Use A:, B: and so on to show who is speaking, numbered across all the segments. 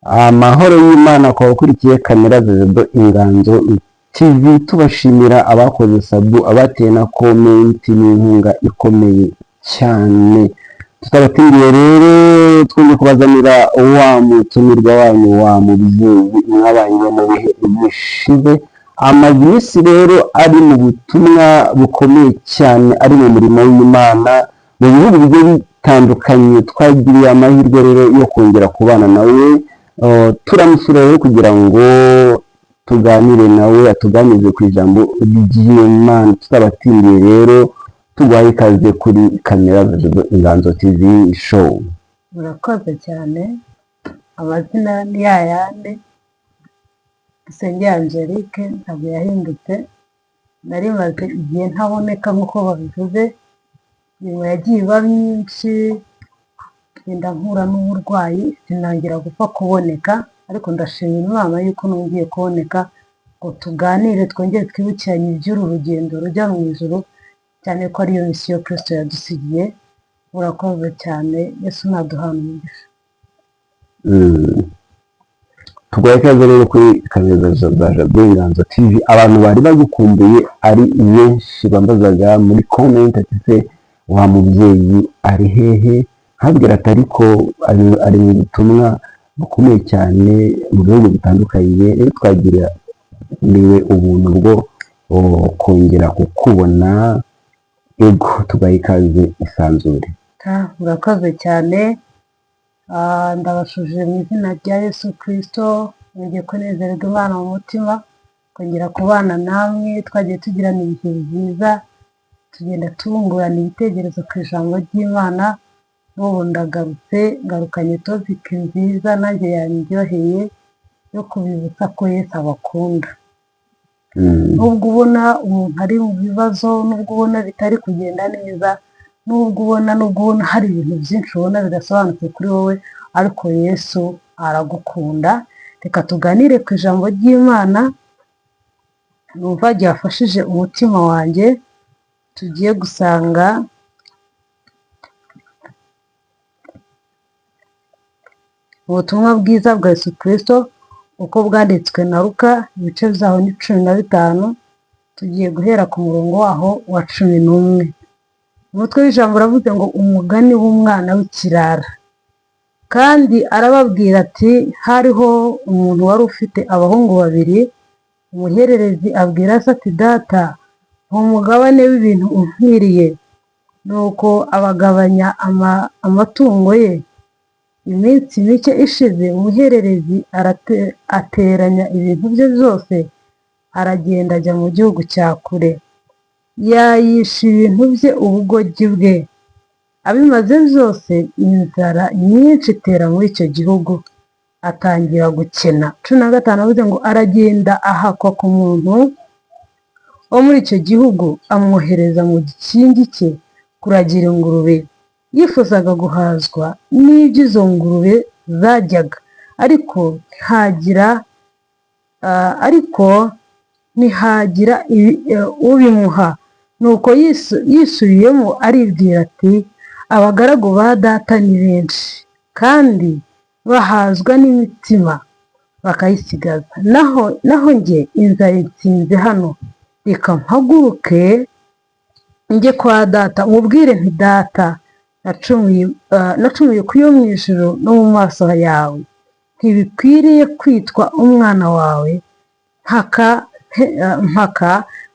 A: Amahoro y'Imana ku bakurikiye kamera za Jado Inganzo TV. Tubashimira abakoze sub, abateye na comment n'inkunga ikomeye cyane. Tutabatindiye rero, twongeye kubazanira wa mutumirwa wanyu, wa mubyeyi mwabanye mu bihe bishize. Amaze iminsi rero ari mu butumwa bukomeye cyane, ari mu murimo w'Imana mu bihugu bigiye bitandukanye. Twagiriye amahirwe rero yo kongera kubana nawe. Turamusura rero kugira ngo tuganire nawe, atuganirize ku ijambo ry'Imana. Tutabatindiye rero, tuguhaye ikaze kuri kamera za Jado Inganzo TV Show.
B: Murakoze cyane. Amazina ni yayandi, Dusenge Angelique, ntabwo yahindutse. Nari maze igihe ntaboneka nk'uko babivuze, imirimo yagiye iba myinshi, ngenda mpura n'uburwayi, sinangira gupfa kuboneka, ariko ndashimira Imana yuko nongeye kuboneka ngo tuganire, twongere twibukiranye iby'uru rugendo rujya mu ijuru, cyane ko ariyo mission Kristo yadusigiye. Murakoze cyane, Yesu naduhana umugisha.
A: Tuguhaye ikaze rero kuri kamera za Jado Inganzo TV. Abantu bari bagukumbuye ari benshi, bambazaga muri comment ati: "Se wa mubyeyi ari hehe?" Nkabwira ati: "Ariko ari mu butumwa bukomeye cyane mu bihugu bitandukanye." Rero twagiriwe ubuntu bwo kongera kukubona. Ego, tugaha ikaze isanzure.
B: Murakoze cyane. Ndabashuje mu izina rya Yesu Kristo. Nongeye kunezererwa Imana mu mutima, kongera kubana namwe. Twagiye tugirana ibihe byiza, tugenda tungurana ibitekerezo ku ijambo ry'Imana. N'ubu ndagarutse, ngarukanye topic nziza nanjye yandyoheye yo kubibutsa ko Yesu abakunda. Nubwo ubona umuntu ari mu bibazo, nubwo ubona bitari kugenda neza, nubwo ubona hari ibintu byinshi ubona bidasobanutse kuri wowe, ariko Yesu aragukunda. Reka tuganire ku ijambo ry'Imana numva ryafashije umutima wanjye. Tugiye gusanga ubutumwa bwiza bwa Yesu Kristo uko bwanditswe na Luka, ibice byaho ni 15, tugiye guhera ku murongo waho wa 11. Umutwe w'ijambo uravuze ngo: "Umugani w'umwana w'ikirara." Kandi arababwira ati: "Hariho umuntu wari ufite abahungu babiri. Umuhererezi abwira se ati: 'Data, mpa umugabane w'ibintu unkwiriye.' Nuko abagabanya amatungo ye. Iminsi mike ishize, umuhererezi ateranya ibintu bye byose, aragenda ajya mu gihugu cya kure, yayisha ibintu bye ubugoryi bwe. Abimaze byose, inzara nyinshi itera muri icyo gihugu, atangira gukena." 15 avuze ngo: "Aragenda ahakwa ku muntu wo muri icyo gihugu, amwohereza mu gikingi cye kuragira ingurube. Yifuzaga guhazwa n'ibyo izo ngurube zaryaga, ariko ntihagira ubimuha. Nuko yisubiyemo aribwira ati: 'Abagaragu ba data ni benshi, kandi bahazwa n'imitsima bakayisigaza, naho njye inzara insinze hano. Reka mpaguruke njye kwa data, mubwire nti: Data, nacumuye ku yo mu ijuru no mu maso yawe. Ntibikwiriye kwitwa umwana wawe. Mpaka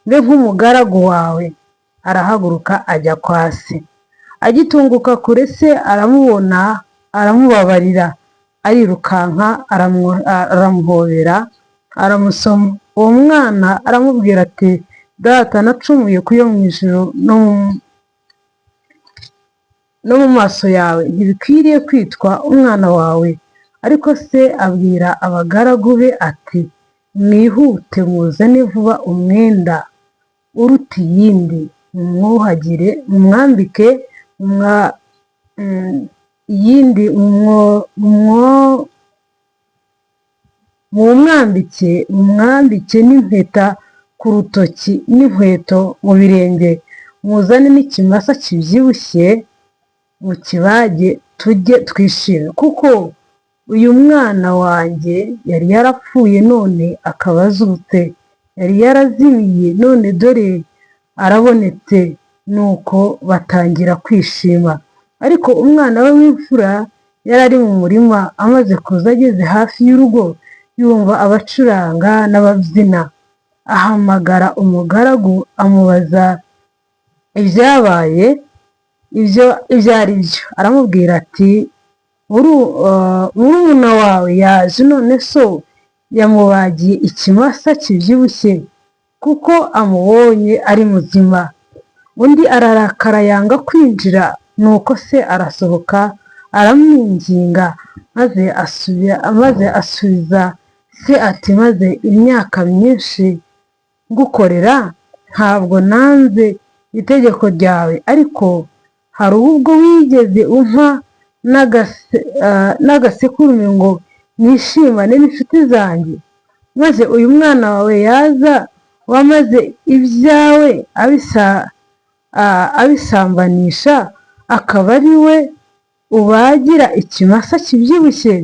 B: mbe nk'umugaragu wawe.' Arahaguruka ajya kwa se. Agitunguka kure, se aramubona, aramubabarira, arirukanka, aramuhobera, aramusoma. Uwo mwana aramubwira ati: 'Data, nacumuye ku yo mu ijuru no mu maso yawe. Ntibikwiriye kwitwa umwana wawe.' Ariko se abwira abagaragu be ati: 'Mwihute, muzane vuba umwenda uruta iyindi, mumwuhagire, mumwambike iyindi, mumwambike n'impeta ku rutoki n'inkweto mu birenge. Muzane n'ikimasa kibyibushye, mukibage, tujye twishime, kuko Uyu mwana wanjye yari yarapfuye none akaba azutse, yari yarazimiye none dore arabonetse. Nuko batangira kwishima. Ariko umwana we w'imfura yari ari mu murima, amaze kuza ageze hafi y'urugo yumva abacuranga n'ababyina. Ahamagara umugaragu amubaza ibyabaye ibyo ari byo. Aramubwira ati: "Murumuna wawe yaje, none so yamubagiye ikimasa kibyibushye kuko amubonye ari muzima." Undi ararakara yanga kwinjira. Nuko se arasohoka aramwinginga, maze asubiza se ati: "Maze imyaka myinshi ngukorera, ntabwo nanze itegeko ryawe, ariko hari ubwo wigeze umpa n'agasekurume ngo nishimane n'inshuti zanjye? Maze uyu mwana wawe yaza wamaze ibyawe abisambanisha, akaba ari we ubagira ikimasa kibyibushye."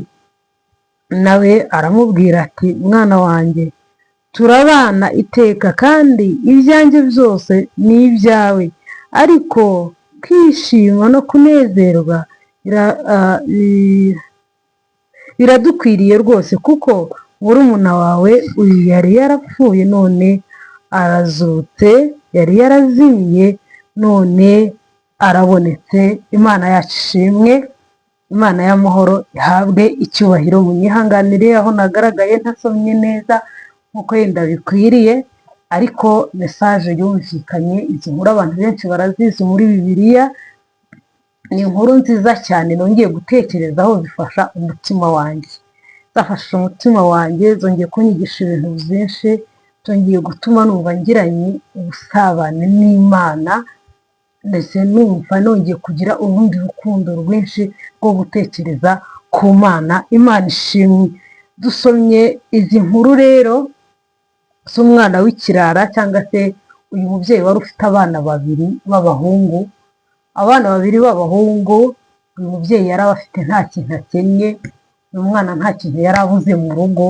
B: Nawe aramubwira ati: "Mwana wanjye, turabana iteka kandi ibyanjye byose ni ibyawe. Ariko kwishima no kunezerwa biradukwiriye rwose, kuko murumuna wawe uyu yari yarapfuye none arazutse, yari yarazimiye none arabonetse." Imana yacu ishimwe, Imana y'amahoro ihabwe icyubahiro. Munyihanganire aho nagaragaye ntasomye neza nk'uko yenda bikwiriye, ariko message yumvikanye. Izi nkuru abantu benshi barazizi muri Bibiliya, ni inkuru nziza cyane nongeye gutekerezaho, zifasha umutima wanjye, zafashe umutima wanjye, zongeye kunyigisha ibintu byinshi, zongeye gutuma numva ngiranye ubusabane n'Imana, ndetse numva nongeye kugira urundi rukundo rwinshi rwo gutekereza ku Mana. Imana ishimwe. Dusomye izi nkuru rero z'umwana w'ikirara, cyangwa se uyu mubyeyi wari ufite abana babiri b'abahungu. Abana babiri b'abahungu uyu mubyeyi yari abafite, nta kintu akennye. Uyu mwana nta kintu yari abuze mu rugo,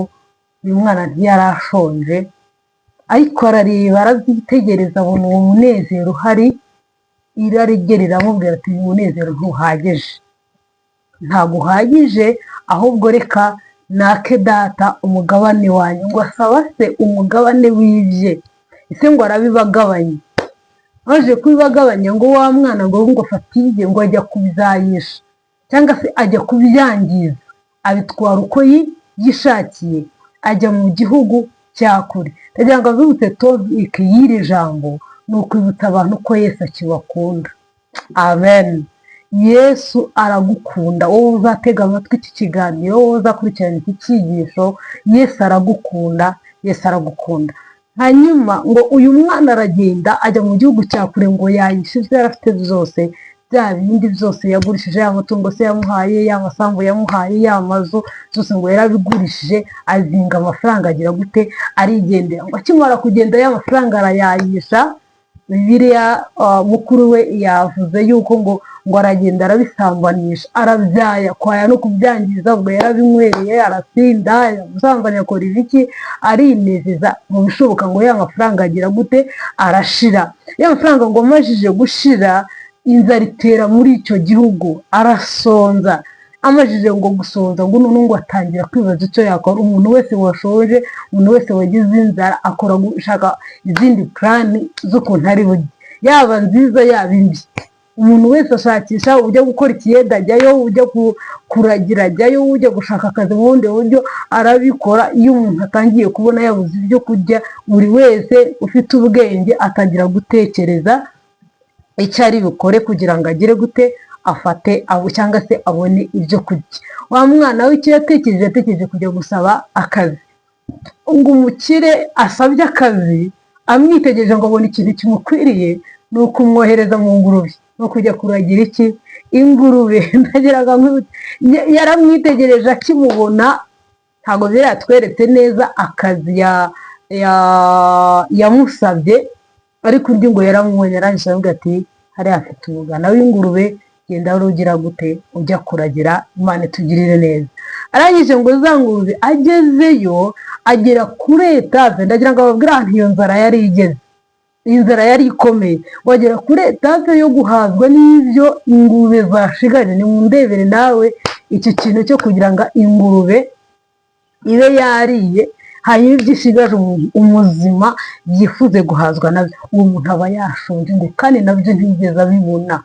B: uyu mwana ntiyari ashonje, ariko arareba, arabyitegereza, abona uwo munezero uhari, irari rye riramubwira ati: "Uyu munezero ntuhagije, ntabwo uhagije, ahubwo reka nake data umugabane wanjye." Ngo asaba se umugabane w'ibye, ese ngo arabibagabanya. Amaze kubibagabanya, ngo wa mwana ngo afate ibye, ngo ajya kubyayisha cyangwa se ajya kubyangiza, abitwara uko yishakiye, ajya mu gihugu cya kure. Ndagira ngo abibutse topic y'iri jambo ni ukwibutsa abantu ko Yesu akibakunda. Amen. Yesu aragukunda, wowe uzatega amatwi iki kiganiro, wowe uzakurikirana iki cyigisho. Yesu aragukunda, Yesu aragukunda. Hanyuma ngo uyu mwana aragenda ajya mu gihugu cya kure, ngo yayishe ibyo yari afite byose, bya bindi byose yagurishije, ya matungo se yamuhaye, ya masambu yamuhaye, ya mazu byose ngo yarabigurishije, azinga amafaranga, agira gute, arigendera. Ngo akimara kugenda, ya mafaranga arayayisha. Bibiliya, mukuru we yavuze yuko ngo aragenda arabisambanisha, arabyaya. Kwaya no kubyangiza, ubwo yarabinywereye, arasinda, gusambanya, akora ibiki, arinezeza mu bishoboka. Ngo ya mafaranga agira gute? Arashira. Ya mafaranga ngo amajije gushira, inzara itera muri icyo gihugu, arasonza. Amajije ngo gusonza, ngo noneho ngo atangira kwibaza icyo yakora. Umuntu wese washonje, umuntu wese wagize inzara, akora gushaka izindi plan z'ukuntu ari burye, yaba nziza yaba imbi. Umuntu wese ashakisha ujya gukora ikiyede ajyayo, ujya kuragira ajyayo, ujya gushaka akazi mu bundi buryo arabikora. Iyo umuntu atangiye kubona yabuze ibyo kurya, buri wese ufite ubwenge atangira gutekereza icyo ari bukore kugira ngo agire gute, afate abo cyangwa se abone ibyo kurya. Wa mwana we icyo yatekereje, yatekereje kujya gusaba akazi. Ngo umukire asabye akazi amwitegereje, ngo abone ikintu kimukwiriye ni ukumwohereza mu ngurube, ni ukujya kuragira iki? Ingurube. Ndagiraga yaramwitegereje akimubona, ntabwo yatweretse neza akazi yamusabye, ariko undi ngo yaramubonye, arangije aravuga ati: "Hariya afite umugana w'ingurube, genda wari ugira gute, ujya kuragira." Imana itugirire neza. Arangije ngo za ngurube agezeyo, agera kuri étape, ndagira ngo ababwire ahantu iyo nzara yari igeze. Inzara yari ikomeye, wagera kuri étape yo guhazwa n'ibyo ingurube zashigaje. Nimundebere nawe icyo kintu cyo kugira ngo ingurube ibe yariye, hanyuma ibyo ishigaje umuntu umuzima yifuze guhazwa nabyo. Uwo muntu aba yashonje, ngo kandi nabyo ntiyigeze abibona.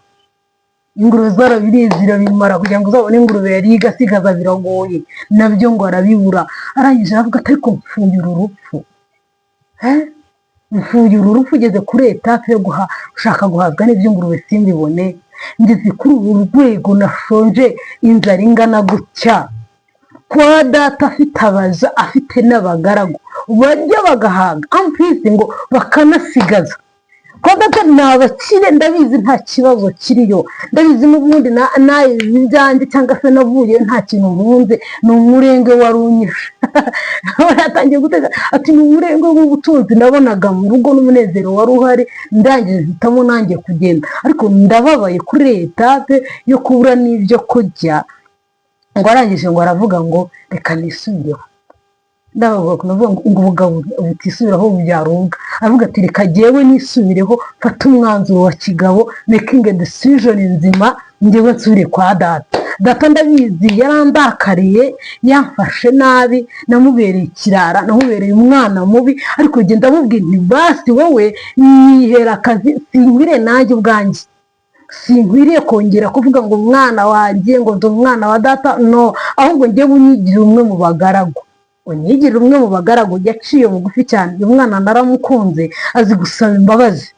B: Ingurube zarabiriye zirabimara. Kugira ngo uzabone ingurube yariye igasigaza biragoye. Nabyo ngo arabibura. Arangije aravuga ati: "Ariko mpfuye uru rupfu, mpfuye uru rupfu, ugeze kuri étape yo gushaka guhazwa n'ibyo ingurube simbibone. Ngeze kuri uru rwego, nashonje inzara ingana gutya, kwa data afite abaja, afite n'abagaragu barya bagahaga, ampisi ngo bakanasigaza. Kwa data ni abakire, ndabizi nta kibazo kiriyo, ndabizi n'ubundi nawe ibyanjye cyangwa se navuye nta kintu nkunze, ni umurenge wari unyishe." Yatangiye gutega ati: "Ni umurenge w'ubutunzi nabonaga mu rugo n'umunezero wari uhari, ndangije mpitamo nanjye kugenda, ariko ndababaye kuri étape yo kubura n'ibyo kurya." Ngo arangije ngo aravuga ngo: "Reka nisubireho." Ndavuga ngo ubugabo butisubiraho bubyara ubwa. Aravuga ati: "Reka jyewe nisubireho, mfate umwanzuro wa kigabo, making a decision nzima, njyewe nsubire kwa data. Data ndabizi yarandakariye, yamfashe nabi, namubereye ikirara, namubereye umwana mubi, ariko njye ndamubwira nti basi wowe nyihera akazi, sinkwiriye nanjye ubwanjye, sinkwiriye kongera kuvuga ngo umwana wanjye, ngo ndi umwana wa data, no, ahubwo njyewe unyigire umwe mu bagaragu, unyigire umwe mu bagaragu." Yaciye bugufi cyane uyu mwana, naramukunze, azi gusaba imbabazi.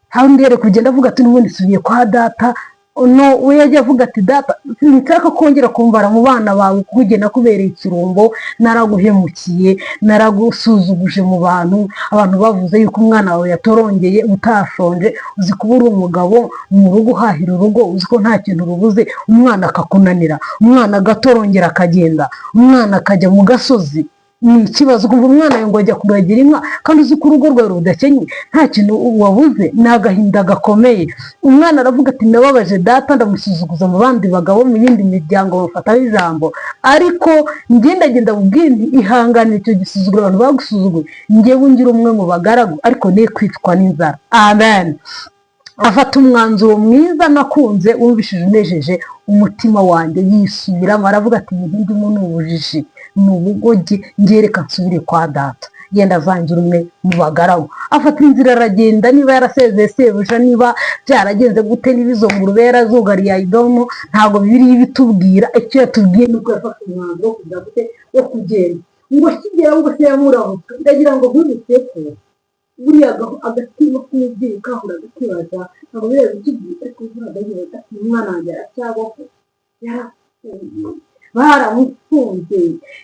B: Hari undi yari kugenda avuga ati: "N'ubundi nsubiye kwa data." No, we yajya avuga ati: "Data, sinshaka kongera kumvara mu bana bawe, kuko ugenda nakubereye ikirumbo, naraguhemukiye, naragusuzuguje mu bantu. Abantu bavuze yuko umwana wawe yatorongeye utashonje. Uzi kuba uri umugabo mu rugo, uhahira urugo, uzi ko nta kintu rubuze, umwana akakunanira, umwana agatorongera akagenda, umwana akajya mu gasozi? Ni ikibazo kumva umwana wawe ngo ajya kuragira inka, kandi uzi ko urugo rwawe rudakenye, nta kintu wabuze. Ni agahinda gakomeye." Umwana aravuga ati: "Nababaje data, ndamusuzuguza mu bandi bagabo, mu yindi miryango bafataho ijambo, ariko ngendagenda mubwire nti ihanganire icyo gisuzuguro abantu bagusuzuguye, njyewe ungira umwe mu bagaragu, ariko ne kwicwa n'inzara." Amen. Afata umwanzuro mwiza nakunze, wumvishije unejeje umutima wanjye. Yisubiramo, aravuga ati: "Ibintu ndimo ni ubujiji, ni ubugoryi, ngereka nsubire kwa data, yenda azangira umwe mu bagaragu." Afata inzira aragenda. Niba yarasezeye sebuja, niba byaragenze gute, niba izo ngurube yarazugariye, ayidomo, ntabwo Bibiliya ibitubwira. Icyo yatubwiye ni uko yafashe umwanzuro wo kugira gute? Wo kugenda. Ngo akigera ngo se yamurabutse. Ndagira ngo nkwibutse ko buriya agatima k'umubyeyi kahora gakibaza, ntabwo biriya bitubwiye, ariko uhoraga yibaza ati: "Umwana wanjye aracyabaho? Yarapfuye? Baramufunze?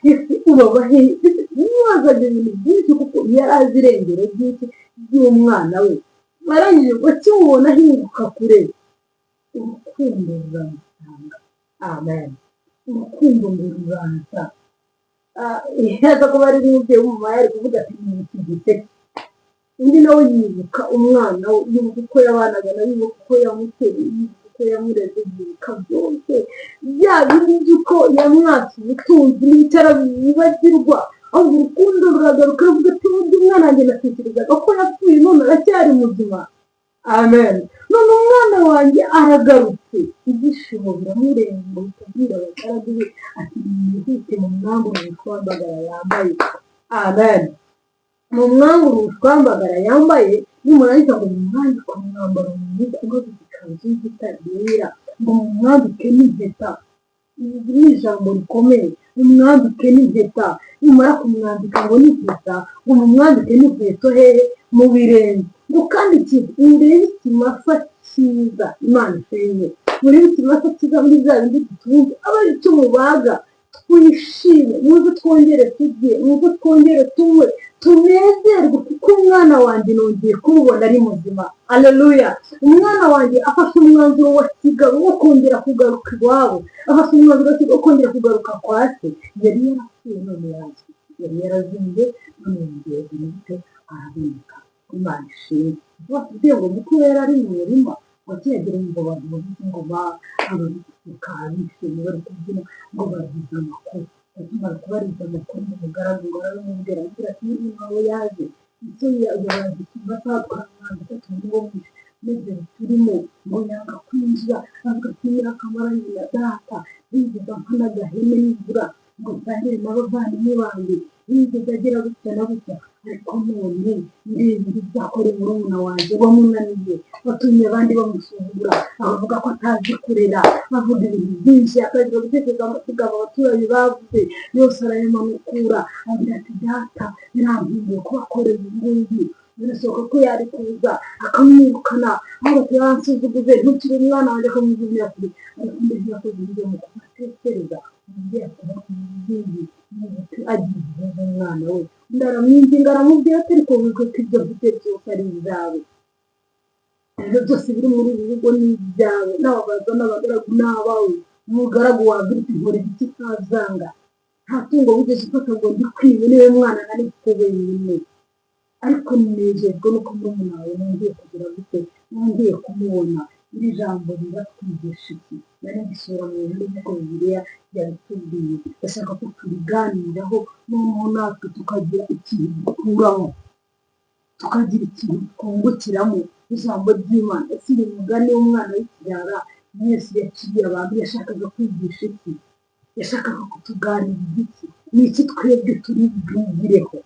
B: Ese uraba he?" Yibazaga ibintu byinshi kuko yari azi irengero ry'iki? Ry'umwana we. Barangije ngo akimubona ahinguka kure, urukundo ruramusanga. Amen. Urukundo ngo ruraza. Yaza kuba ari nk'umubyeyi w'umumama, yari kuvuga ati: "Ni iki giseke?" Undi nawe yibuka umwana we, yibuka uko yabanaga nawe, yibuka uko yamuteruye, yibuka uko yamureze, yibuka byose bya bindi by'uko yamwatse ubutunzi n'ibicara bibagirwa. Ahubwo urukundo ruragaruka, ruvuga ati: "Burya umwana wanjye natekerezaga ko yapfuye, none aracyari muzima." Amen. None umwana wanjye aragarutse. Ibyishimo biramurenga, bikabwira abagaragu be ati: "Mwihute mu mwambure ubushwambagara yambaye." Amen. Mu mwambure ubushwambagara yambaye, nimurangiza ngo mumwambike umwambaro mwiza unoze, ikanzu y'igitare yera, ngo mumwambike n'impeta. Iri ni ijambo rikomeye. Mumwambike n'impeta. Nimara kumwambika ngo n'impeta, ngo mumwambike n'inkweto hehe? Mu birenge. Ngo kandi ikintu murebe, ikimasa cyiza, Imana ishimwe, murebe ikimasa cyiza muri bya bindi dutunze, aba ari cyo mubaga, twishime, muze twongere turye, muze twongere tunywe, tunezerwe, kuko umwana wanjye nongeye kumubona ari muzima. Aleluya. Umwana wanjye afashe umwanzuro wa kigabo wo kongera kugaruka iwabo, afashe umwanzuro wa kigabo wo kongera kugaruka kwa se. Yari yarapfuye none yarazutse, yari yarazimiye none yongeye gute? Araboneka. Imana ishimwe. Batubwiye ngo mukuru yari ari mu murima. Ngo akihagera yumva abantu bavuza ingoma, bari guseka, bishimye, bari kubyina, ngo bazize amakuru. Akimara kubariza amakuru, umugaragu ngo arabimubwira, agira ati: "Murumuna wawe yaje, icyo yabaze ikimasa twamwambitse tumubonye maze turimo." Ngo yanga kwinjira, avuga ati: "Imyaka maranye na data, yigeze ampa n'agahene nibura ngo nsangire n'abavandimwe banjye, yigeze agira gutya na gutya? Ariko none ndebera ibyo akoreye murumuna wanjye wamunaniye, watumye abandi bamusuzugura, bavuga ko atazi kurera, bavuga ibintu byinshi." Akagira gutekereza amagambo abaturanyi bavuze yose, arayamanukura, agira ati: "Data, birankwiriye kubakorera ibi ngibi." Birashoboka ko yari kuza akamwirukana, aho ati: "Yansuzuguze, ntukiri umwana wanjye," akamwizumira kure. Ariko mbese yakoze ibyo mu kubatekereza umubyeyi akaba umubyeyi agira ibibazo umwana we. Undi aramwinginga, aramubwira ati: "Ariko wibuke ko ibyo mfite byose ari ibyawe, ibyo byose biri muri uru rugo ni ibyawe, n'ababaza n'abagaragu ni abawe. Umugaragu wagira uti: 'Nkora ibiki?' Ntazanga. Nta tungo wigeze ufata ngo ndikwibe, niwe mwana nari mfite wenyine. Ariko nejejwe nuko murumuna wawe nongeye kugira gute, nongeye kumubona." Iri jambo riratwigisha iki? Nari ndisura mu nkuru nk'uko Bibiliya yabitubwiye. Ndashaka ko turiganiraho, noneho natwe tukagira ikintu dukuramo, tukagira ikintu twungukiramo ijambo ry'Imana. Ese uyu mugani w'umwana w'ikirara Yesu yaciriye abantu yashakaga kwigisha iki? Yashakaga kutuganiriza iki? Ni iki twebwe turi bwigireho?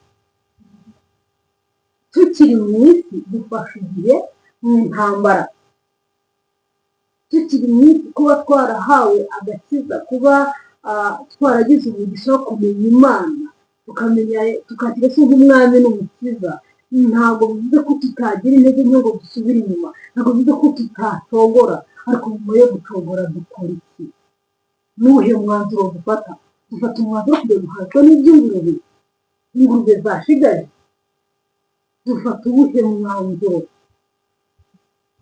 B: Tukiri mu isi dufashe igihe mu ntambara. Tukiri mu isi, kuba twarahawe agakiza, kuba twaragize umugisha wo kumenya Imana, tukamenya, tukakira se nk'umwami n'umukiza, ntabwo bivuze ko tutagira intege nke ngo dusubire inyuma, ntabwo bivuze ko tutacogora. Ariko nyuma yo gucogora dukora iki? Nuwuhe mwanzuro dufata? Dufata umwanzuro wo kujya guhazwa n'iby'ingurube, ingurube zashigaje? Dufata uwuhe mwanzuro?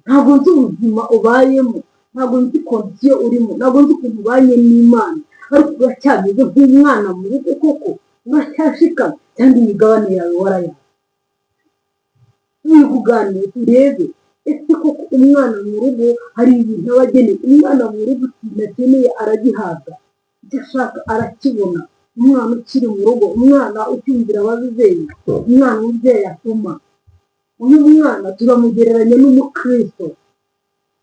B: Ntabwo nzi ubuzima ubayemo, ntabwo nzi condition urimo, ntabwo nzi ukuntu ubanye n'Imana, ariko uracyameze nk'umwana mu rugo koko? Uracyashikamye cyangwa imigabane yawe warayahawe? Turi kuganira turebe ese koko umwana mu rugo hari ibintu aba ageneye. Umwana mu rugo ikintu akeneye aragihabwa, icyo ashaka arakibona. Umwana ukiri mu rugo, umwana ucyumvira ababyeyi, umwana umubyeyi atuma, uyu mwana turamugereranya n'umukristo.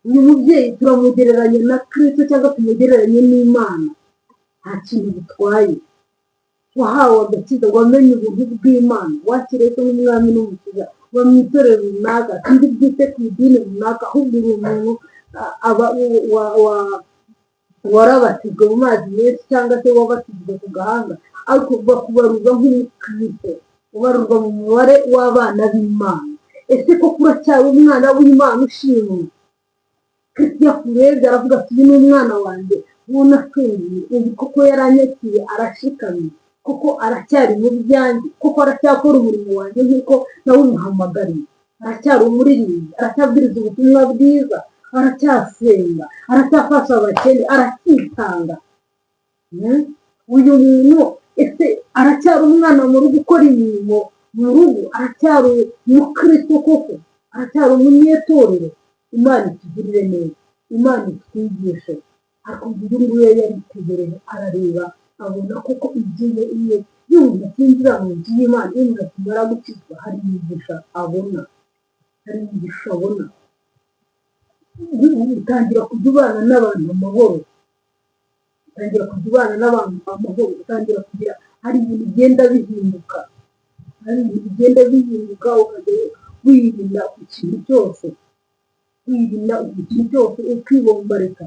B: Uyu mubyeyi turamugereranya na Kristo cyangwa tumugereranye n'Imana? Nta kintu bitwaye. Wahawe agakiza, wamenye ubuntu bw'Imana, wakiriye se nk'umwami n'umukiza, uba mu itorero runaka, kandi bwite ku idini runaka, ahubwo uri umuntu aba warabatijwe mu mazi menshi cyangwa se wabatijwe ku gahanga, ariko bakubarurwa nk'umukristo, ubarurwa mu mubare w'abana b'Imana. Ese koko uracyari umwana w'Imana ushimwe? Kristo yakurebye aravuga ati: "Uyu ni umwana wanjye ubona atunguye, ubu koko yaranyakiye, arashikamye koko, aracyari mu byanjye koko, aracyakora umurimo wanjye nk'uko nawe umuhamagariye, aracyari umuririmbyi, aracyabwiriza ubutumwa bwiza, aracyasenga, aracyafasha abakene, aracyitanga." Uyu muntu ese aracyari umwana mu rugo ukora imirimo mu rugo? Aracyari umukristo koko? Aracyari umunyetorero? Imana itugirire neza, Imana itwigishe. Ariko uyu nguyu yaritegereje, arareba, abona koko ibyo iyo umuntu atinjira mu nzu y'Imana, iyo umuntu akimara gukizwa, hari imigisha abona, hari imigisha abona. Utangira kujya ubana n'abantu amahoro, utangira kujya ubana n'abantu amahoro, utangira kugira, hari ibintu bigenda bihinduka, hari ibintu bigenda bihinduka, ukajya wirinda ku kintu cyose, wirinda ku kintu cyose, ukibombarika.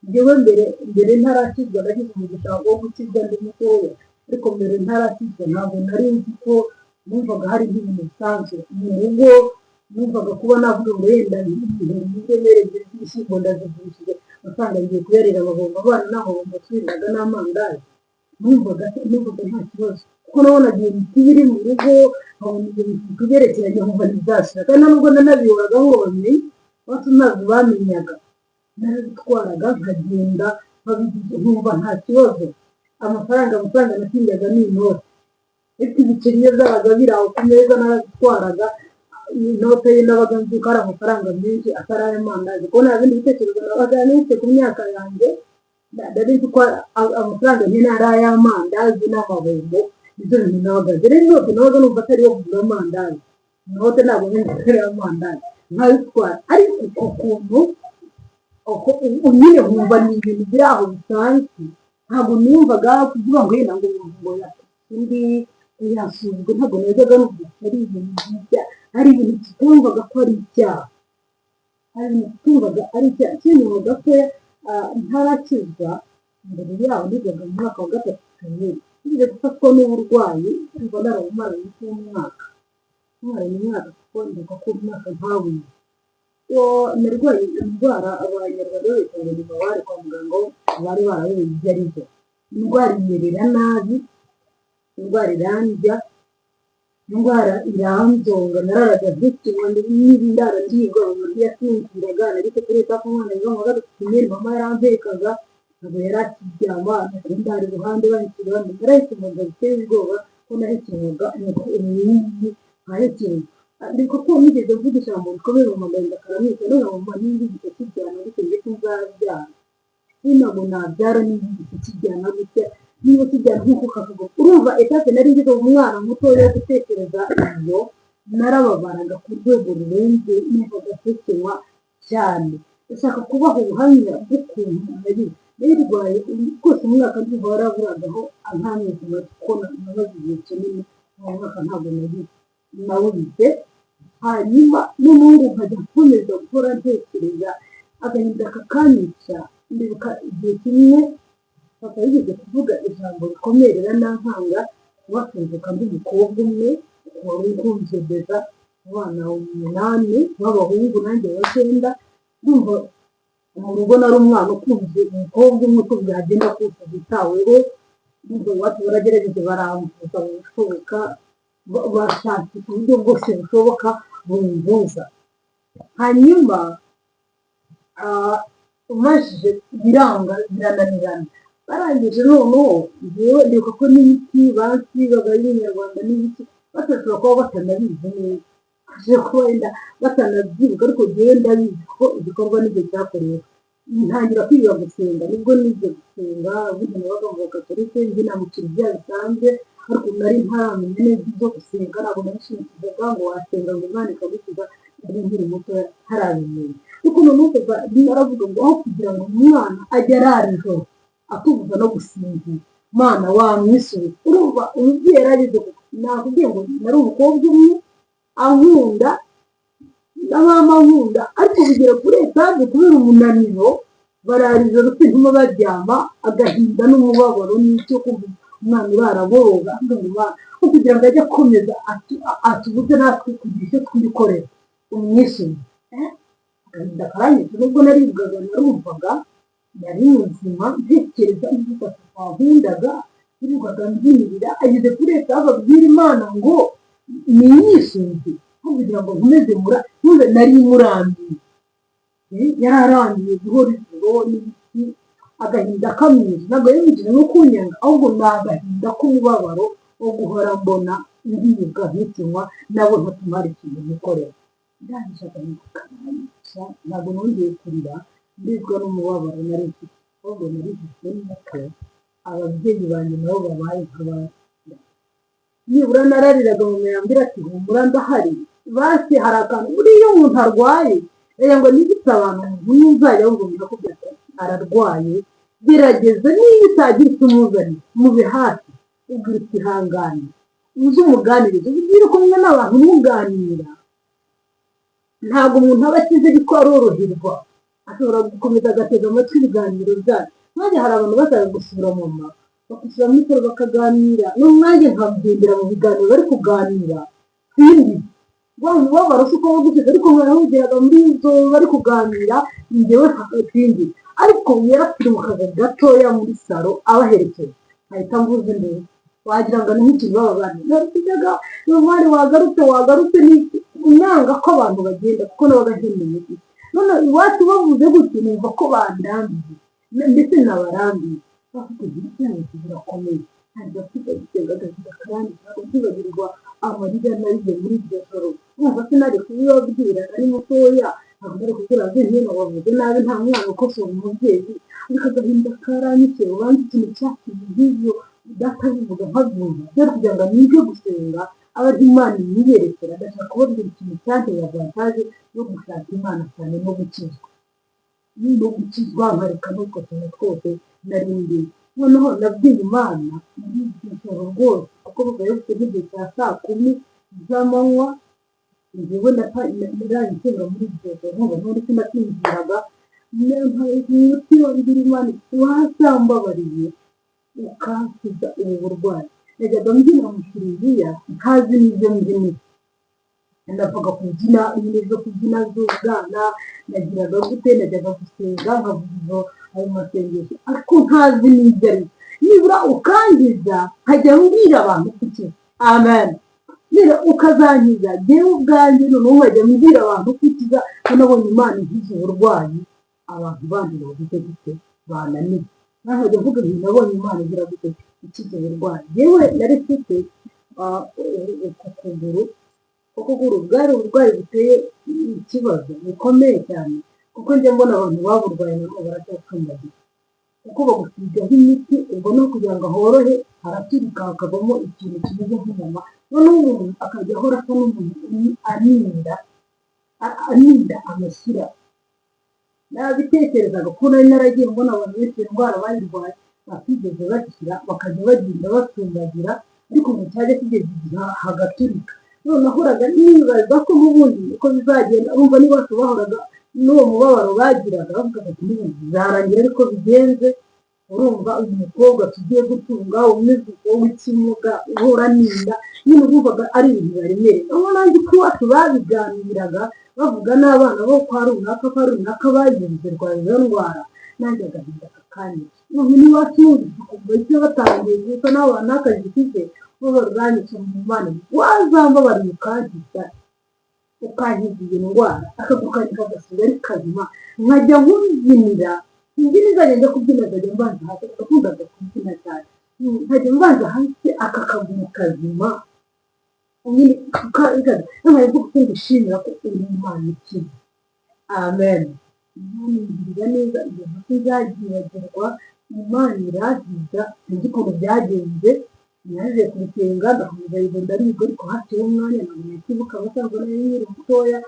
B: Njyewe mbere ntarakizwa, nagize umugisha wo gukizwa ndi mutoya, ariko mbere ntarakizwa ntabwo nari nzi ko, numvaga hari nk'ibintu bisanzwe mu rugo. Numvaga kuba navuga ngo yenda ingemeri ebyiri z'ibishyimbo ndazigurishije, amafaranga ngiye kuyarira amabombo abana, n'amabombo twiriraga n'amandazi. Numvaga nta kibazo, kuko nabonaga iyo miti iri mu rugo, nkabona iyo mifuka igerekeranye, nkumva ntizashira. Kandi nubwo nanabiyoboraga ngo bamenye, iwacu ntabwo bamenyaga. Narabitwaraga nkagenda nkumva nta kibazo. Amafaranga natsindaga ni inoti, ariko ibiceri iyo byabaga biri aho ku meza narabitwaraga. Inote ye nabaga nzi ko ari amafaranga menshi atari ay'amandazi, kuko nta bindi bitekerezo nabaga nifite ku myaka yanjye. Nari nzi ko amafaranga nyine ari ay'amandazi n'amabombo, nibyo bintu nabaga nzi. Rero inote nabaga numva atari iyo kugura amandazi, inote ntabwo nari nzi ko ari iy'amandazi, nkabitwara. Ariko uko kuntu uko nyine nkumva ni ibintu biri aho bisanzwe, ntabwo numvaga kuvuga ngo yenda ngo umuntu ngo yatutse undi, yasuzugwe, ntabwo najyaga numva ko ari ibintu byiza, ari ibintu tutumvaga ko ari icyaha, hari ibintu tutumvaga ari icyaha. Ikindi mu gatoya, ntarakizwa, mbere yaho nigaga mu mwaka wa gatatu primaire, nigeze gufatwa n'uburwayi, ndumva narabumaranye nk'umwaka, nmaranye umwaka, kuko ndibuka ko umwaka ntawuzi. Narwaye indwara Abanyarwanda babita ngo ni mabare, kwa muganga bari barayobewe ibyo ari byo. Indwara imerera nabi, indwara irandya, indwara iranzonga, nararaga nkikinywa n'indara ndibwa, mama ntiyasinziraga. Nariko kuri étape umwana wiga mu wa gatatu primaire, mama yarampekaga, ntabwo yari akiryama, ndara iruhande banshyira iruhande, narahekenywaga biteye ubwoba, ko nahekenywaga umwinyi nkahekenya. Ndibuka ko nigeze mvuga ijambo rikomeye, mama agahinda karamwica, none mama nimba igice kijyana gutya, njye sinzabyara, ntabwo nabyara niba igice kijyana gutya, niba kijyana nk'uko kavuga. Urumva étape nari ngeze, umwana mutoya wo gutekereza ibyo, narababaraga ku rwego rurenze, numvaga nsekenywa cyane. Ndashaka kubaha ubuhamya bw'ukuntu nari nayirwaye rwose umwaka, ndumva waraburagaho nk'amezi make, kuko namaze igihe kinini uwo mwaka ntabwo nari nawubize. Hanyuma n'ubundi nkajya nkomeza guhora ntekereza, agahinda kakanyica. Ndibuka igihe kimwe papa yigeze kuvuga ijambo rikomeye riranankanga, bakumvuka ndi umukobwa umwe wari ukunze beza abana umunani b'abahungu, nanjye wa cyenda. Ndumva mu rugo nari umwana ukunze, umukobwa umwe, uko byagenda kose witaweho. Ndumva iwacu baragerageje baramvuza mu bushoboka, bashakisha uburyo bwose bushoboka bumvuza. Hanyuma umajije biranga, birananirana. Barangije noneho njyewe ndibuka ko n'imiti bansigaga y'Inyarwanda n'ibiki batashobora kuba batanabizi neza, bashobora kuba wenda batanabyibuka, ariko njyewe ndabizi ko igikorwa n'icyo cyakorewe. Ntangira kwiga gusenga, nibwo nize gusenga. Ubundi nabaga mu Bagatorike, njye mu kiliziya bisanzwe, ariko nari ntaramenya neza ibyo gusenga, ntabwo nabishimikizaga ngo wasenga ngo Imana ikagukiza, nari nkiri muto ntarabimenya. Ariko noneho papa aravuga ngo aho kugira ngo umwana ajye arara ijoro atubuza no gusinzira, Mana wamwisubiza. Urumva umubyeyi yarageze, nakubwiye ngo nari umukobwa umwe ankunda na mama ankunda, ariko bigera kuri étape kubera umunaniro, barara ijoro sintuma baryama, agahinda n'umubabaro n'icyo kumva umwana urara aboroga, avuga ngo Mana, aho kugira ngo ajye akomeza atubuze natwe kugira icyo twikorera, umwisubize. Agahinda karanyica, nubwo naribwaga narumvaga nari muzima, ntekereza mvuga papa wankundaga, nirirwaga mbyinirira, ageze kuri étape abwira Imana ngo niyisunze, aho kugira ngo nkomeze mura ntuze nari murambiye. Yararambiye guhora ijoro n'ibiki, agahinda kamwishe, ntabwo yamwishe no kunyanga, ahubwo ni agahinda k'umubabaro wo guhora mbona ndibwa nkikinywa nabo ntatuma hari ikintu nikorera. Ndangije agahinda karanyica, ntabwo nongeye kurira ndibwa n'umubabaro nari mfite, ahubwo nari mfite nuko ababyeyi banjye nabo babaye nk'abandi. Nibura narariraga, mama yambwira ati: "Humura, ndahari." Basi hari akantu, buriya iyo umuntu arwaye, rero ngo nigute abantu umuntu ntuzajya wumva umuntu akubwira ati ararwaye, gerageza niba utagira icyo umuzaniye mube hafi, ubwira uti: "Ihangane," uze umuganirize, ubwire kumwe n'abantu muganira. Ntabwo umuntu aba akize ariko aroroherwa, ashobora gukomeza agatega amatwi ibiganiro byacu. Nanjye hari abantu bazaga gusura mama, bakishyira muri salo bakaganira, n'umwanya nkagendera mu biganiro bari kuganira, sindi wa mubabaro si uko waba, ariko nkarahugeraga muri izo bari kuganira, njyewe sindi. Ariko yarapfirimukaga gatoya muri salo abaherekeje, nkahita mvuza induru, wagira ngo ni nk'ikintu baba bana narutijyaga mwari wagarutse, wagarutse n'iki, nanga ko abantu bagenda, kuko nabaga nkeneye iki. None iwacu bavuze gutyo, numva ko bandambiye, ndetse nabarambiye, bafite ibintu byabo birakomeye. Ntabwo afite gusenga, agahinda karandi, ntabwo nzibagirwa. Amarira narize muri iryo joro, urumva sinari kubibabwira, ari mutoya, ntabwo nari kubwira ababyeyi nyine bavuze nabi, nta mwana ukosora umubyeyi, ariko agahinda karanyishe. Ubanza ikintu cyatumye nk'ibyo data bivuga nkabyumva byari kugira ngo nige gusenga, abe ari Imana imwiyerekera. Ndashaka kubabwira ikintu cyanteye avantage yo gushaka Imana cyane no gukizwa, nkareka n'utwo tuntu twose nari ndimo. Noneho nabwiye Imana muri iryo joro rwose, kuko bibaye bifite nk'igihe cya saa 10 z'amanywa, njyewe naraye nsenga muri iryo joro, nkumva n'ubundi sinasinziraga, umutima mbwira Imana iti: "Wazambabariye ukankiza ubu burwayi." Najyaga mbyina mu kiliziya ntazi n'ibyo mbyinira, napfaga kubyina nyine zo kubyina z'ubwana. Nagiraga gute? Najyaga gusenga nkavuga ayo masengesho ariko ntazi n'ibyo ari byo. Nibura ukangiza nkajya mbwira abantu kuki, amen, nibura ukazankiza jyewe ubwanjye, noneho nkajya mbwira abantu kukiza ko nabonye Imana inkiza uburwayi abantu bandi bavuze gute bananiwe. Nkajya mvuga nti: "Nabonye Imana igira gute? Ikiza uburwayi." Yewe, nari mfite uku kuguru, ukuguru bwari uburwayi buteye ikibazo bukomeye cyane, kuko njya mbona abantu baburwaye nabo baracyacumbagira, kuko bagusigaho imiti, ubwo no kugira ngo horohe haraturika hakavamo ikintu kimeze nk'inyama, noneho umuntu akajya ahora asa n'umuntu aninda aninda amashyira. Nabitekerezaga ko nari naragiye mbona abantu benshi indwara bayirwaye batigeze bakira, bakajya bagenda bacumbagira, ariko ngo cyajya kigeze igihe hagaturika. None nahoraga nibaza ko n'ubundi uko bizagenda, urumva n'iwacu bahoraga n'uwo mubabaro bagiraga, bavuga bati: "N'ubundi bizarangira ariko bigenze." Urumva uyu mukobwa tugiye gutunga umeze uko, w'ikimuga, uhora ninda nyine, urumvaga ari ibintu bibaremereye. Aho nanjye uko iwacu babiganiraga, bavuga n'abana bo kwa runaka bagenze rwaye izo ndwara, nanjye agahinda kakanyica. None n'iwacu numvise ukumva icyo batangiye gusa n'abo bantu n'akazi mfite, umubabaro uranyica. Mu Mana, wazambabariye ukankiza iyi ndwara, akaguru kanjye kagasubira ari kazima, nkajya nkubyinira. Imbyino nzajya njya kubyina, nzajya mbanza hasi. Nakundaga kubyina cyane, nkajya mbanza hasi aka kaguru kazima nyine, nkajya mvuga ko ngushimira ko uri Imana ikiza, amen. Imana ingirira neza, ibyo ntazagibagirwa. Imana irankiza, sinzi ukuntu byagenze. Naje kubisenga, ndakomeza, yego ndariga, ariko haciyeho umwanya ntabwo nakibuka amasaha, nari nkiri mutoya.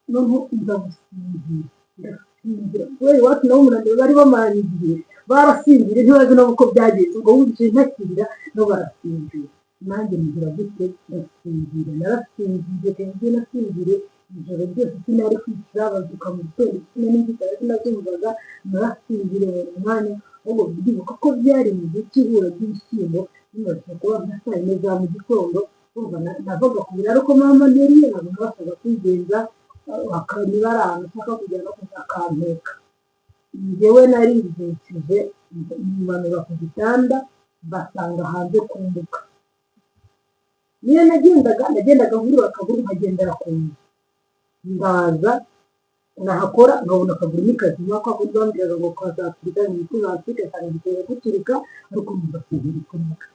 B: Noneho nza gusinzira, ndasinzira kubera iwacu nabo umunaniro bari bamaranye igihe, barasinziriye, ntibazi nabo uko byagenze. Ubwo wumvise ntakirira, nabo barasinzira, nanjye ngira gute? Ndasinzira. Narasinziriye ku buryo nasinziriye ijoro ryose, sinari kwicara, babyuka mu gitondo kimwe n'inzitane sinazumvaga. Narasinziriye buri mwanya. Ahubwo ndibuka ko byari mu gihe cy'ihura ry'ibishyimbo, bimaze kuba nka saa 4 za mu gitondo. Urumva navaga ku biraro ko mama nteriye, ntabwo nabashaga kwigenza, niba ari ahantu nshaka kugera no akampeka. Njyewe naribyukije, nimanura ku gitanda, mbasanga hanze ku mbuga. Niyo nagendaga nkurura akaguru, nkagendera ku nzu, ndaza nahakora nkabona akaguru ni kazima. Kwa kundi bambwiraga ngo kazaturika, imiti baturika, nsanga giteye guturika, ariko numva sinkiri kurika.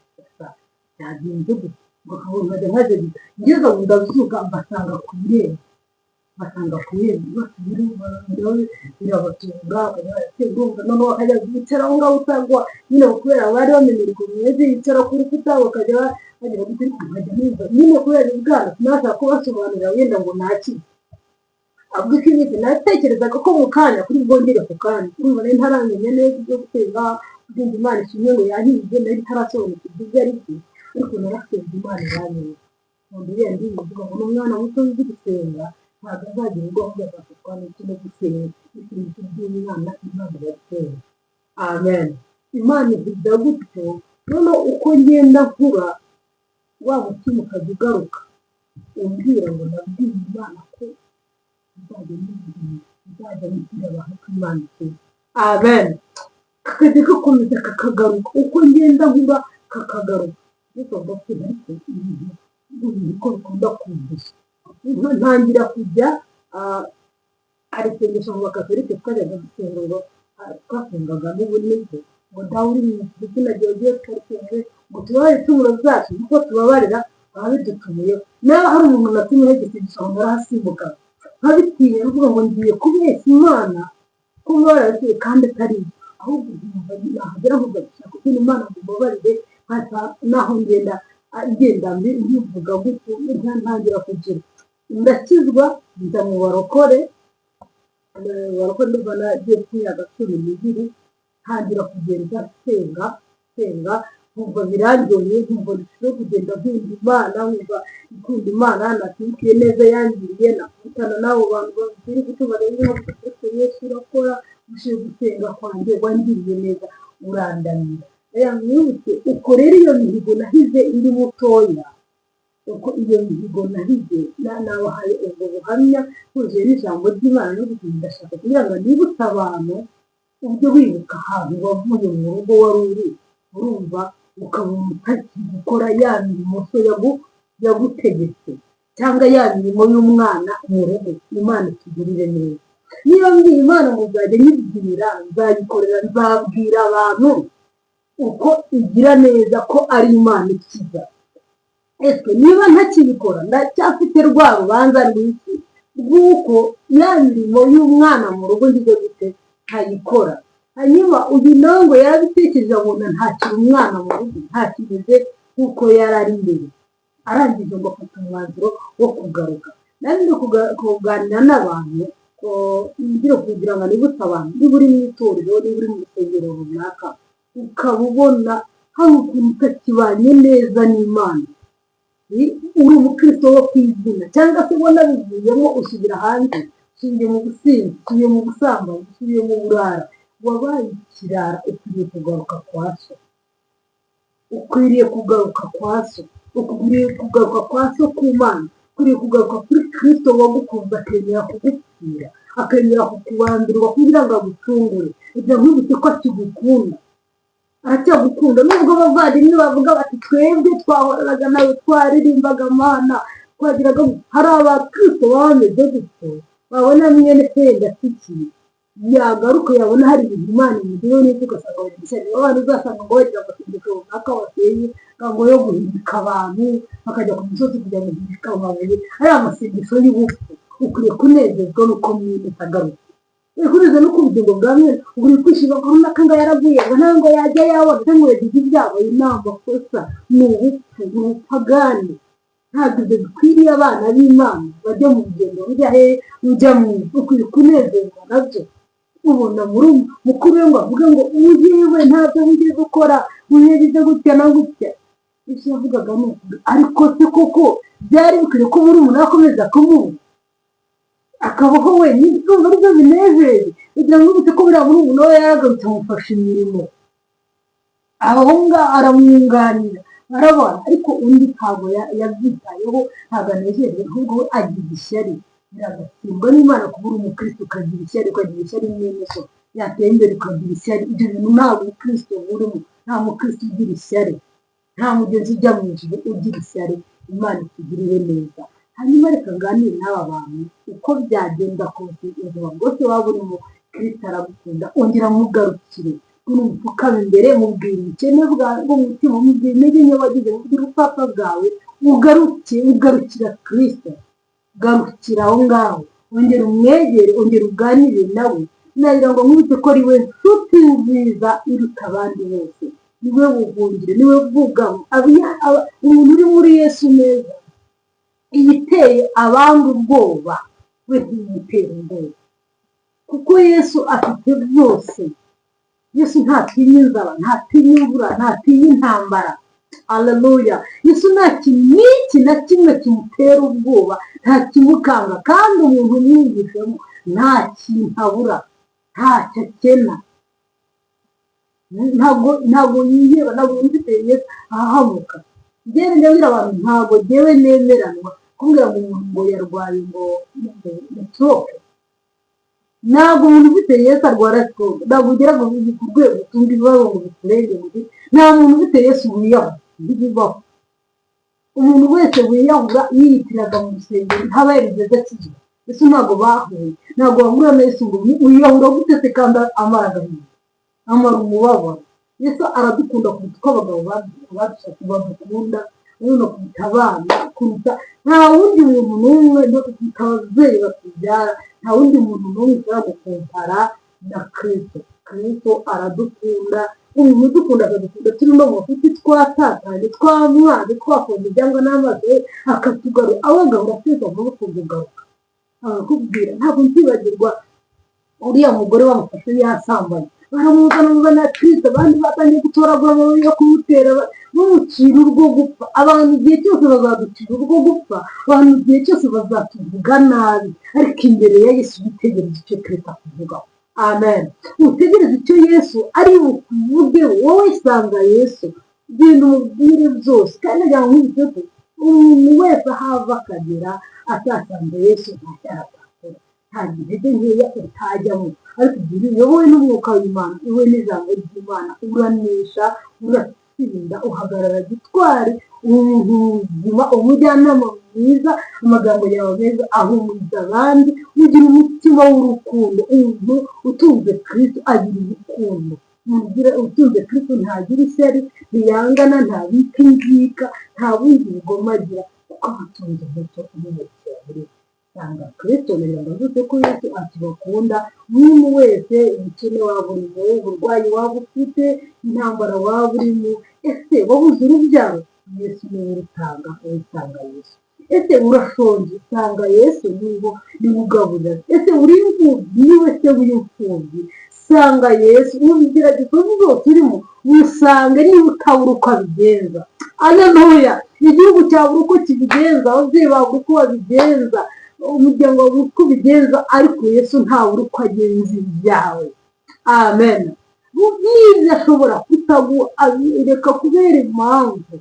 B: Byagenze gute? Ngo akaguru nkajya nkajya ngeze aho ndabyuka, mbasanga ku irembo, bose birabatunga. Noneho bakajya bicara aho ngaho utagwa nyine, kubera bari bamenyereye ukuntu bimeze, yicara ku rukuta, bakajya bagira gute, nkajya numva nyine kubera ubwana sinabasha kubasobanurira wenda ngo nakire ahubwo ko imiti. Natekerezaga ko mu kanya kuri bwongere ku kandi, urumva nari ntaramenya neza ibyo gusenga, kugira Imana ishimwe ngo yahize, nari ntarasobanukirwa ibyo ari byo, ariko narasenze Imana iranyumva. Nkunda iriya ndirimbo ivuga ngo n'umwana muto uzi gusenga ntabwo azagira ubwoba, ahubwo azafatwa n'iki? No gusenga. Isengesho ry'umwana Imana iraryumva, amen. Imana ivuga gutyo. Noneho uko ngenda nkura, wa mutima ukajya ugaruka umbwira ngo nabwiye Imana ko nzajya mubwira, nzajya mbwira abantu ko Imana ikiza, amen. Kakajya gakomeza kakagaruka uko ngenda nkura, kakagaruka, ariko gapfa, ariko ibintu niko bikunda kumvisha. Ntangira kujya, hari isengesho mu Bakatolike twajyaga gusenga, ngo twasengaga n'ubu nibwo, ngo: "Dawe uri mu ijuru, izina ryawe ryubahwe, ngo tubabarire ibicumuro byacu nk'uko tubabarira Baba bidutumiyeho. Niba hari umuntu natumiyeho igisengesho, aho narahasimbuka nkabitinya, nukuvuga ngo ngiye kubeshya Imana ko mwararekuye kandi atari byo. Ahubwo nkumva nahagera nkumva ndashaka kubwira Imana ngo mbabarire, nkata naho ngenda ngenda mbivuga gutyo, ntangira kugira. Ndakizwa, njya mu barokore. Barokore ndumva nagiye ku myaka 12, ntangira kugenda nsenga nsenga, nkumva biraryoheye, nkumva ndushijeho kugenda nkunda Imana, nkumva ikunda Imana nakwikiye neza yangiriye, nakubitana n'abo bantu babwira gutyo barenze, nkavuga: "Yesu urakora, ushize gusenga kwanjye, wangiriye neza, urandamira." Rero mwibutse uko rero iyo mihigo nahize ndi mutoya, uko iyo mihigo nahize, nabahaye ubwo buhamya bwuzuye n'ijambo ry'Imana n'ubuzima. Ndashaka kugira ngo nibutse abantu ujye wibuka ahantu wavuye mu rugo wari uri, urumva, ukabona utakiri gukora ya mirimo so yagutegetse cyangwa ya mirimo y'umwana mu rugo. Imana itugirire neza. Niba mbwiye Imana ngo nzajya nyibwira, nzayikorera, nzabwira abantu uko igira neza, ko ari Imana ikiza, ese niba ntakibikora, ndacyafite rwa rubanza rw'iki, rw'uko ya mirimo y'umwana mu rugo ngize gute, ntayikora? Hanyuma uyu nawe ngo yarabitekereje, abona ntakiri umwana mu rugo, ntakimeze nk'uko yari ari mbere. Arangije ngo afata umwanzuro wo kugaruka. Nari ndi kuganira n'abantu ngira kugira ngo nibutse abantu: niba uri mu itorero, niba uri mu rusengero runaka, ukaba ubona hari ukuntu utakibanye neza n'Imana, uri umukristo wo ku izina, cyangwa se ubona bivuyemo, usubira hanze, usubiye mu businzi, usubiye mu busambanyi, usubiye mu burara, wabaye ikirara, ukwiriye kugaruka kwa so. Ukwiriye kugaruka kwa so, ukwiriye kugaruka kwa so ku Mana, ukwiriye kugaruka kuri Kirisito wagukunze, akemera kugupfira, akemera kukubambirwa kugira ngo agucungure. Ibyo nkwibutse ko akigukunda, aracyagukunda, nubwo abavandimwe bavuga bati: "Twebwe twahoranaga nawe, twaririmbaga Mana, twagiraga." Hari abakristo baba bameze gutyo, babona mwene se yenda atikiye, yagaruka, yabona hari ibintu Imana imugezeho neza, ugasanga bagira ishyari. Abantu uzasanga ngo bagira amasengesho runaka bateye ngo yo guhindika abantu, bakajya ku misozi kujya guhindika amabuye, ari amasengesho y'ubupfu. Ukwiye kunezezwa n'uko mwene agarutse, kunezezwa n'uko ubugingo bwa mwene. Ukwiye kwishima ko runaka ngo yaraguye, ngo ntabwo yajya yabona cyangwa ngo yagize ibyago. Ayo ni amakosa, ni ubupfu, ni ubupagani. Ntabwo ibyo bikwiriye abana b'Imana bajya mu rugendo rujya he, rujya mu ijuru. Ukwiye kunezezwa nabyo. Ubona muri mukuru we ngo avuge ngo: "Yewe, ntabyo wigeze ukora, uyagize gutya na gutya." Ibyo yavugaga ni ukuri, ariko se koko byari bikwiriye ko murumuna we akomeza kumubona akabaho wenyine? Urumva aribyo binejeje? Kugira ngo wibutse ko buriya murumuna we yaragarutse, amufasha imirimo aho ngaho, aramwunganira, barabona. Ariko undi ntabwo yabyitayeho, ntabwo anejejwe, ahubwo we agira ishyari. Biragatsindwa n'Imana kuba uri umukristo ukagira ishyari, ukagira ishyari mwene so yateye imbere, ukagira ishyari. Ibyo bintu ntabwo ubukristo burimo. Nta mukristo ugira ishyari, nta mugenzi ujya mu ijuru ugira ishyari. Imana itugirire neza. Hanyuma reka nganire n'aba bantu. Uko byagenda kose, ubuzima bwose waba urimo, Kristo aragukunda. Ongera mugarukire, umupfukama imbere, mubwira ubukene bwawe bw'umutima, mubwira intege nke wagize, mubwira ubupfapfa bwawe, ugaruke, ugarukira Kristo. Garukira aho ngaho, ongera umwegere, ongera uganire nawe. Nagira ngo nkwibutse ko ari we nshuti nziza iruta abandi bose, niwe buhungiro, niwe bwugamo. Umuntu uri muri Yesu neza, iyiteye abandi ubwoba we ntiyitera ubwoba, kuko Yesu afite byose. Yesu ntatinya inzara, ntatinya imvura, ntatinya intambara. Aleluya! Yesu nta kintu n'iki na kimwe kimutera ubwoba, nta kimukanga. Kandi umuntu umwiyumvishemo nta kintu abura, ntacyo akena, ntabwo yiheba, ntabwo yumvise Yesu ahahamuka. Njyewe ndabwira abantu, ntabwo njyewe nemeranwa kumbwira ngo umuntu ngo yarwaye ngo stroke. Ntabwo umuntu ufite Yesu arwara stroke. Ntabwo ugera ku rwego utumva ibibazo ngo bikurenge. Ngo nta muntu ufite Yesu wiyahura, ntibibaho. Umuntu wese wiyahura yiyitiraga mu rusengero ntaba yarigeze akizwa. Yesu ntabwo bahuye, ntabwo bahura na Yesu ngo wiyahura gute se kandi amara agahinda, amara umubabaro? Yesu aradukunda kuruta uko abagabo badushatse badukunda. Nanone kuruta abana, kuruta nta wundi muntu n'umwe, no kuruta ababyeyi batubyara, nta wundi muntu n'umwe ushobora gukompara na Kristo. Kristo aradukunda. Umuntu udukunda, akadukunda turi no mu mafuti, twatatanye, twamwanze, twafunze ibyangwa n'amaso ye, akatugarura aho agahora ateze amaboko kugaruka, arakubwira. Ntabwo nzibagirwa uriya mugore wamufashe yasambanye, baramuzana, muzana Kristo. Abandi batangiye gutoragura amabuye yo kumutera, bamucira urwo gupfa. Abantu igihe cyose bazaducira urwo gupfa, abantu igihe cyose bazatuvuga nabi, ariko imbere ya Yesu witegereze icyo Kristo akuvugaho. Amen. Utegereze icyo Yesu ari bukuvuge. Wowe sanga Yesu, genda umubwire byose. Kandi nagira ngo nkwibutse ko umuntu wese aho ava akagera atasanze Yesu, nta cyaha atakora, nta intege nkeya utajyamo. Ariko igihe uyobowe n'Umwuka w'Imana, uyobowe n'ijambo ry'Imana, uranesha, uratsinda, uhagarara gitwari. Umuntu muzima, umujyanama mwiza, amagambo yawe meza ahumuriza abandi, ugira umutima w'urukundo. Umuntu utunze Kristo agira urukundo. Umuntu utunze Kristo ntagira ishyari, ntiyangana, ntabika inzika, nta bundi bugome agira, kuko aba atunze umuco umumurikira muri we. Sanga Kristo. Nagira ngo mvuze ko Yesu akibakunda. Umuntu wese, ubukene waba urimo, uburwayi waba ufite, intambara waba urimo, ese wabuze urubyaro? Yesu niwe urutanga, wowe sanga Yesu. Ese urashonje? Sanga Yesu, niwo niwe ugaburira. Ese uri imfubyi? Niwe se w'imfubyi. Sanga Yesu mu bigeragezo byose urimo, musange. Niba utabura uko abigenza, aleluya! Igihugu cyabura uko kibigenza, ababyeyi babura uko babigenza, umuryango wabura uko ubigenza, ariko Yesu ntabura uko agenza ibyawe. Amen. Mu byiza ashobora kutaguha, reka kubera impamvu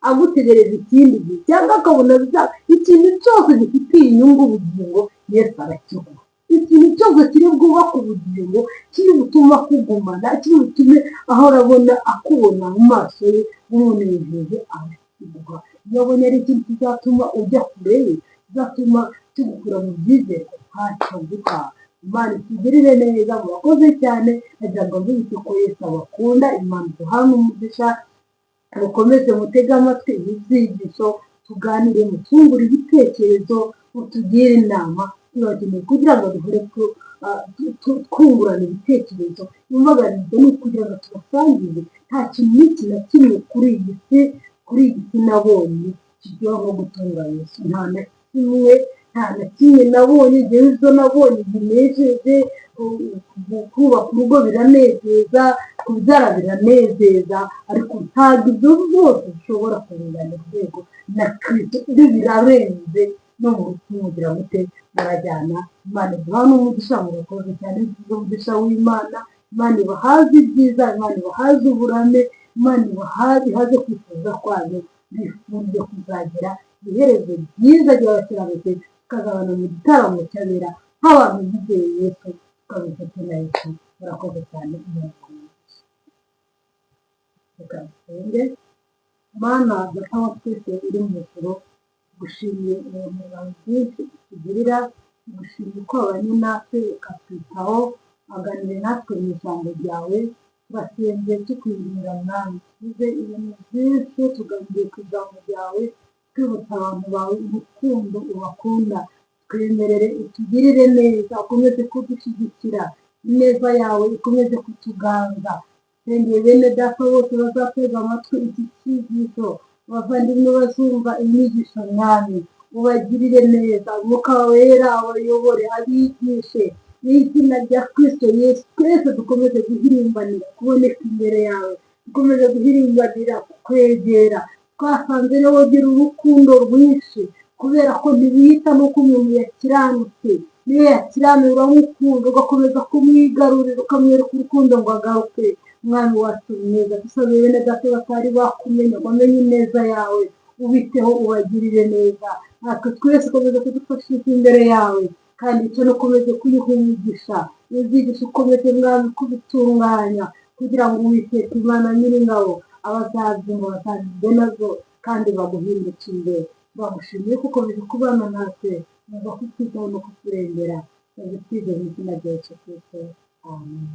B: agutegereza ikindi gihe, cyangwa akabona bya ikintu cyose gifitiye inyungu ubugingo, Yesu arakiguha. Ikintu cyose kiri bwubake ubugingo, kiri butuma akugumana, kiri butume ahora abona akubona mu maso ye umunejeje, arakiguha. Iyo abonye ari ikintu kizatuma ujya kure ye, kizatuma kigukura mu byizere, ntacyo aguha. Imana itugirire neza. Murakoze cyane. Nagira ngo mbibutse ko Yesu abakunda. Imana iduhane umugisha. Mukomeze mutege amatwi ibi byigisho, tuganire, mutwungure ibitekerezo, mutugire inama. Turakeneye kugira ngo duhore twungurana ibitekerezo. Imbaganizo ni ukugira ngo tubasangize. Nta kintu n'iki na kimwe kuri iyi si nabonye kiryoha nko gutunga Yesu. Nta na kimwe, nta na kimwe nabonye. Njyewe izo nabonye binejeje, kubaka urugo biranezeza, kubyara biranezeza, ariko ntabwo ibyo byose bishobora kungana urwego na Kristo. Ibyo birarenze. No mu rupfu mugira mute? Murajyana. Imana iduha n'umugisha. Murakoze cyane. Umugisha w'Imana, Imana ibahaze ibyiza, Imana ibahaze uburame, Imana ibahaze, ihaze kwifuza kwanyu. Bifuje kuzagira iherezo ryiza ry'abakiranutsi, tukazabana mu gitaramo cy'abera nk'abantu bizeye Yesu, tukaba inshuti na Yesu. Murakoze cyane. Imana ibahe. Reka dusenge. Mana Data wa twese uri mu ijuru, gushimiye ubuntu bwawe bwinshi utugirira, gushimiye uko wabanye natwe ukatwitaho, aganire natwe mu ijambo ryawe. Turasenze tukwinginga, Mwami. Tuvuze ibintu byinshi, tuganiriye ku ijambo ryawe, twibutsa abantu bawe urukundo ubakunda. Twemerere utugirire neza, ukomeze kudushyigikira, ineza yawe ikomeze kutuganza. Sengeye bene data bose bazatega amatwi iki cyigisho, abavandimwe bazumva inyigisho, Mwami, ubagirire neza, Umwuka Wera abayobore, abigishe. Mu izina rya Kristo Yesu, twese dukomeze guhirimbanira kuboneka imbere yawe, dukomeze guhirimbanira kukwegera. Twasanze rero ugira urukundo rwinshi, kubera ko ntiwita n'uko umuntu yakiranutse. Niyo yakiranuye uramukunda, ugakomeza kumwigarurira, ukamwereka urukundo ngo agaruke. Mwami wacu mwiza, dusabe bene data batari bakumenya ngo bamenye ineza yawe, ubiteho, ubagirire neza. Natwe twese ukomeze kudufashiriza imbere yawe, kandi icyo ukomeze kuyiha umugisha. Ibyigisho ukomeze, Mwami, kubitunganya, kugira ngo Uwiteka Imana Nyiringabo abazabyumva bazabibwe nazo kandi baguhindukire. Bagushimiye ko ukomeje kubana natwe, muva kutwitaho no kuturengera. Tubitwize mu izina rya Yesu Kristo, amen.